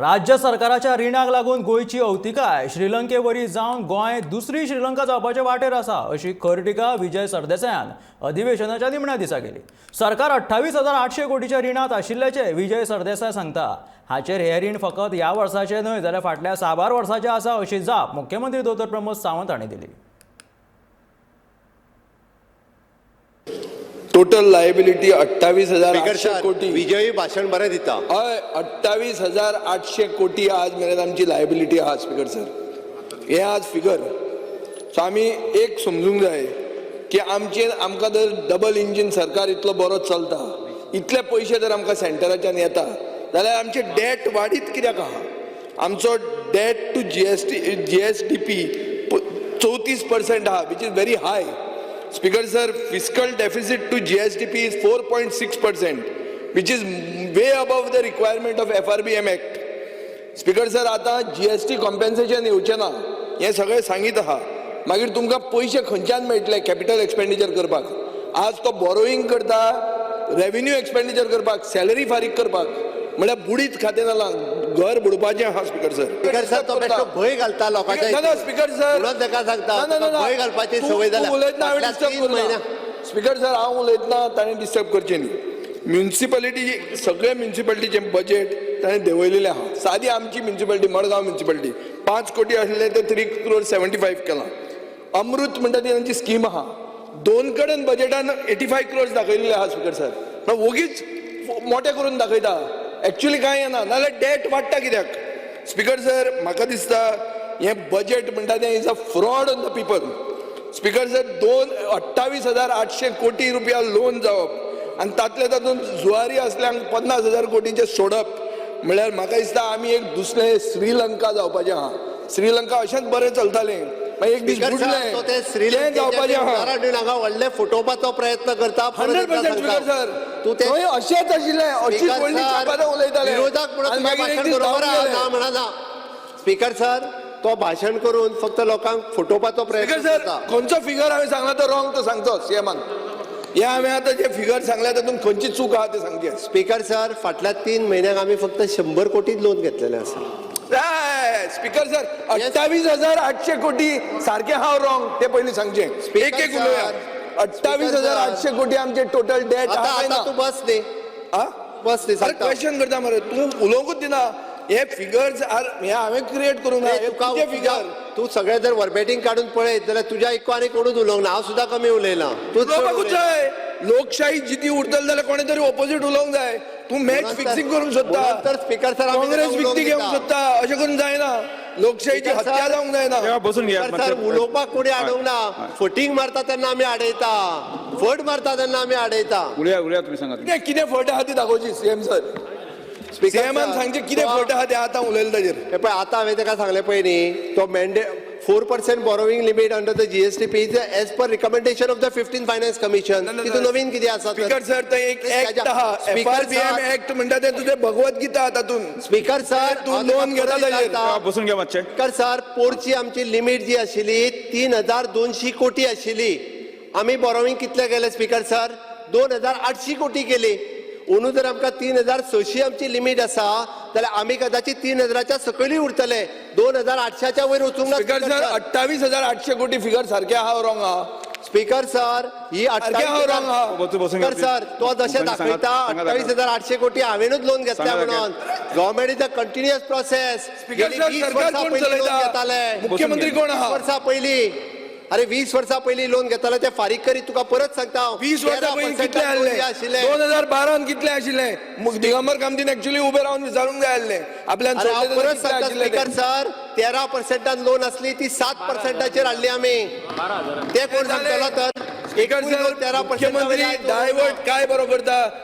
राज्य सरकाराच्या रिणाक लागून गोंयची अवतिकाय श्रीलंकेवरी जावन गोंय दुसरी श्रीलंका जावपाचे वाटेर आसा अशी खर टिका विजय सरदेसायान अधिवेशनाच्या निमण्या दिसा केली. सरकार 28,800 कोटीच्या रिणांत आशिल्ल्याचें विजय सरदेसाय सांगता. हाचेर हें रीण फकत ह्या वर्साचें न्हय जाल्यार फाटल्या साबार वर्साचें आसा अशी जाप मुख्यमंत्री दोतोर प्रमोद सावंत हांणी दिली. टोटल लायबिलिटी अठ्ठावीस हजार स्पीकर आठशे सर कोटी. विजयी भाशण बरें दिता. हय, 28,800 कोटी आज मेरेन आमची लायबिलिटी आहा. स्पीकर सर, हें आज फिगर. सो आमी एक समजूंक जाय की आमचे आमकां जर डबल इंजीन सरकार इतलो बरो चलता, इतले पयशे जर आमकां सेंटराच्यान येता जाल्यार आमचे डेट वाडीत कित्याक आहा? आमचो debt to GST GSDP 34% आहा, which is very high. Speaker sir, fiscal deficit to GSDP is 4.6%, which is way above the requirement of FRBM Act. Speaker sir, आतां जीएसटी कॉम्पेन्सेशन येवचें ना हें सगळें सांगीत आहा. मागीर तुमकां पयशे खंयच्यान मेळटले कॅपिटल एक्सपेंडिचर करपाक? आज तो बोरोईंग करता रेवेन्यू एक्सपेंडिचर करपाक, सॅलरी फारीक करपाक. म्हळ्यार बुडीत खातें जालां, घर बुडपाचें आहा स्पीकर सर. स्पीकर सर, तो बेश्टो भंय घालता लोकांच्या. ना, ना, स्पीकर सर. म्हणून ताका सांगता, ना, ना, ना, ना. भंय घालपाची तूं- संवय जाल्या तूं उलयतना हांवें फाटल्या डिस्टर्ब तीन करूं म्हयन्या. स्पीकर सर, हांव उलयतना ताणें डिस्टर्ब करचें न्ही. म्युन्सिपालिटी, सगळे म्युन्सिपालिटीचें बजेट ताणें देंवयलेलें आहा. सादी आमची म्युन्सिपालिटी, मडगांव म्युन्सिपालिटी, 5 कोटी आसलें ते 3 क्रोर 75 केलां. अमृत म्हणटा ती तांची स्कीम आहा. दोन कडेन बजेटान 85 क्रोर्स दाखयलेले आहा. स्पीकर सर, पूण वोगीच मोठे करून दाखयता, एक्चुली कांय येना. नाजाल्यार डेट वाडटा कित्याक? स्पीकर सर, म्हाका दिसता हें बजेट म्हणटा तें is a fraud on the people. Speaker sir, दोन 28,800 कोटी रुपया लोन जावप आनी तातले तातूंत जुवारी असल्यांक 50,000 कोटींचें सोडप म्हळ्यार म्हाका दिसता आमी एक दुसरें श्रीलंका जावपाचें आहा. श्रीलंका अशेंच बरें चलतालें, मागीर एक दीस स्पीकर सर, बुडलें. तो ते तें श्रीलंकेच्या जावपाचें आहा. उदाहरण दिवन हांगा व्हडलें फटोवपाचो प्रयत्न करता. परत हंड्रेड एकदां पर्संट सांगता. Speaker sir. तूं ते थंय अशेंच आशिल्लें, अशीच स्पीकर व्हडली सर, छापादां उलयताले विरोधक म्हणून आनी तुजें मागीर एक भाशण दीस बरोबर धांवन आहा, गेले. ना म्हणना. स्पीकर सर, तो भाशण करून फक्त लोकांक फटोवपाचो प्रयत्न स्पीकर सर, करता. खंयचो फिगर हांवें सांगला तो रॉंग तो सांगचो सीएमान. हे हांवें आतां जे फिगर सांगल्या तातूंत खंयची चूक आहा ते सांगची. स्पीकर सर, फाटल्या 3 म्हयन्याक आमी फक्त 100 कोटी लोन घेतलेलें आसा. स्पीकर सर, 28,800 कोटी सारखे हांव रॉंग ते पयलीं सांगचें. एक एक सर, उलोवया. 28,800 कोटी आमचे टोटल डेट आता आहा काय आता ना? तूं बस न्ही. आ? बस न्ही अरे, सांगता. क्वेश्चन करता मरे, तूं उलोवंकूच दिना. हे फिगर्स आर हे हांवें क्रिएट करूंक ना. नाही, हे तुका तुजे फिगर. तूं सगळे जर वर्बेटींग काडून पळयत जाल्यार तुज्या इतको आनी कोणूच उलोवंक ना. हांव सुद्दां कमी उलयलां, तूं चड उलोवपाकूच उलयला. जाय. लोकशाही जिती उरतली जाल्यार कोणे तरी ओपोजीट उलोवंक जाय. तूं मॅच म्हणून तर- फिक्सिंग करूंक सोदता. म्हणून तर स्पीकर सर, आमी काँग्रेस ताका उलोवंक विकती घेवंक दिता. सोदता. अशें करून जायना. लोकशाहीची स्पीकर हत्या सर, जावंक जायना. तेव्हा बसून घ्या. स्पीकर सर, उलोवपाक कोणी आडोवंक ना. फटींग मारता तेन्ना आमी आडयता, फट मारता तेन्ना आमी आडयता. उलया, उलया, तुम्ही सांगा तुम्ही. कितें कितें फट आहा ती दाखोवची सीएम सर. स्पीकर सीएमान सर, सांगचें कितें तो- फट आहा तें आतां उलयलें ताजेर. हे पळय, आतां हांवें ताका सांगलें पळय न्ही, तो mandate 4% borrowing limit under the GSDP is as per recommendation of the 15 Finance Commission. ना, ना, तितून ना. नवीन कितें आसा तर? स्पीकर सर, थंय एक एक्ट आहा, स्पीकर एफआरबीएम सर, एक्ट म्हणटा तें तुजें भगवत गीता तातूंत. स्पीकर सर, तूं हांव तुका लोन घेता परत ताजेर. विचारता. तेव्हा बसून घ्या मातशे. स्पीकर सर, पोरची आमची लिमीट जी आशिल्ली 3200 कोटी आशिल्ली. आमी बोरोविंग कितले केले स्पीकर सर? 2800 कोटी केली. अंदू जर आमकां 3600 आमची लिमीट आसा जाल्यार आमी कदाचित 3000च्या सकयलूय उरतले, 2800च्या वयर वचूंक ना. स्पीकर सर, 28,800 कोटी फिगर सारकें आहा, रॉंग आहा? स्पीकर सर, ही सारकें आहा, रॉंग आहा? बसून बसून घ्या. स्पीकर सर, तो जशें सांगा- दाखयता सांगा 28,800 कोटी हांवेनूच लोन घेतल्या सांगा. म्हणून, government is a continuous process. Speaker sir, सरकार कोण चलयता? मुख्यमंत्री कोण आहा? वर्सां पयलीं, अरे 20 वर्सां पयलीं लोन घेताले ते फारीक करीत. तुका परत सांगता हांव, 20 वर्सां 13% पयलीं कितले लोन आसले? जे आशिल्लें. 2012 कितले आशिल्ले? दिगंबर कामतीन एक्चुअली उबे रावन विचारूंक जाय आसलें आपल्यान अरे, हांव सोडलें जाल्यार परत कितले सांगता आशिल्ले ते. स्पीकर सर, 13 पर्सेंटान लोन आसली ती 7 पर्सेंटाचेर हाडली आमी. ते कोण सांगतलो तर? स्पीकर एकूय सर, लोन 13 मुख्यमंत्री पर्सेंटावयल्यान डायवर्ट काय बरो करता.